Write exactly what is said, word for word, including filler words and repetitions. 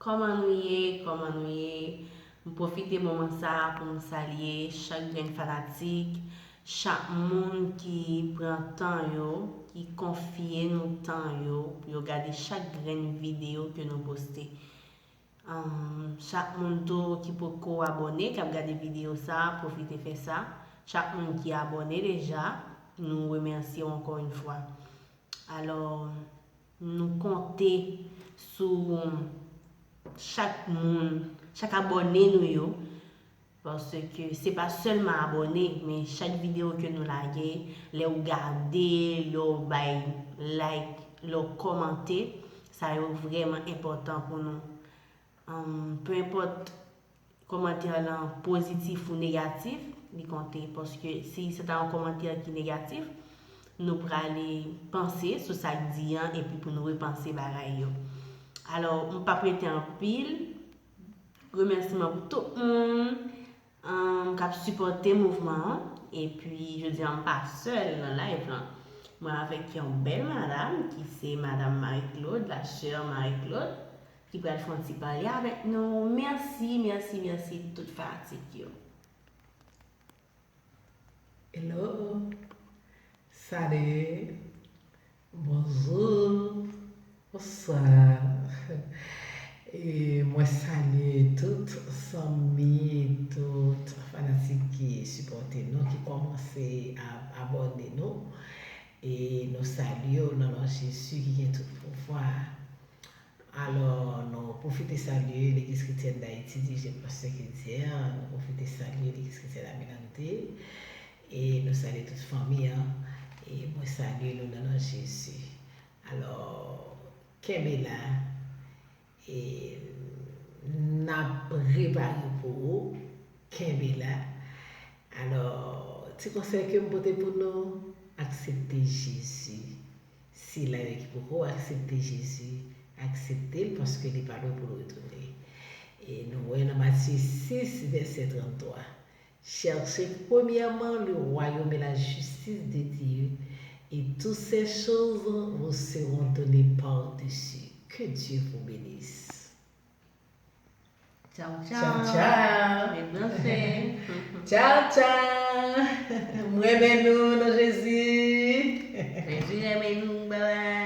Kòman nou ye? Kòman nou ye? M pwofite moman sa a pou m salye chak grenn fanatik, chak moun ki pran tan yo, ki konfye nou tan yo, pou yo gade chak grenn videyo ke nou poste. Ahn, chak moun tou ki poko abòne, k ap gade videyo sa a, pwofite fè sa. Chak moun ki abòne deja, nou remèsye w ankò yon fwa. Alò, nou konte sou chak moun, chak abòne nou yo, paske se pa sèlman abòne, men chak videyo ke nou lage, lè w gade, lè w bay like, lè w kòmante, sa yo vrèman enpòtan pou nou. Ahn, peu importe kòmantè lan pozitif ou negatif, li konte, paske si se ta yon kòmantè ki negatif, nou prale panse sou sa k di an epi pou nou repanse bagay yo. Alò, m p ap rete anpil. Remèsiman pou tout moun, ahn, k ap sipòte mouvman an. Epi, jodi a, m pa sèl nan live lan. Mwen avèk yon bèl madam ki se Madam Marie Claude, la sè Marie Claude, ki pral fè yon ti pale avèk nou. Mèsi, mèsi, mèsi tout fanatik yo. Hello. Salut. Bonjour. Bonsoir. E mwen salye tout zanmi, tout fanatik ki sipòte nou, ki kòmanse ap abòne nou. E nou salye w nan non Jezi ki gen tout pouvwa. Alò, nou pwofite salye Legliz Kretyèn Dayiti, dirije pa Pastè Kedier, nou pwofite salye Legliz Kretyèn Aminante, e nou salye tout fanmi an, e mwen salye nou nan non Jezi. Alò, kenbe la, e n ap prepare pou ou, kenbe la. Alò, ti konsèy ke m pote pou nou, aksepte Jezi. Sila yo ki poko aksepte Jezi, aksepte l paske li pa lwen pou l retounen. E nou wè nan Matye sis, vèsè tranntwa, cherchez premièrement le royaume et la justice de Dieu, et toutes ces choses vous seront données par-dessus. Que Dieu vous bénisse. Tchaw, tchaw. Tchaw, tchaw. Bèl dansè. Tchaw, tchaw. M renmen nou nan Jezi. Jezi renmen nou. Bye bye.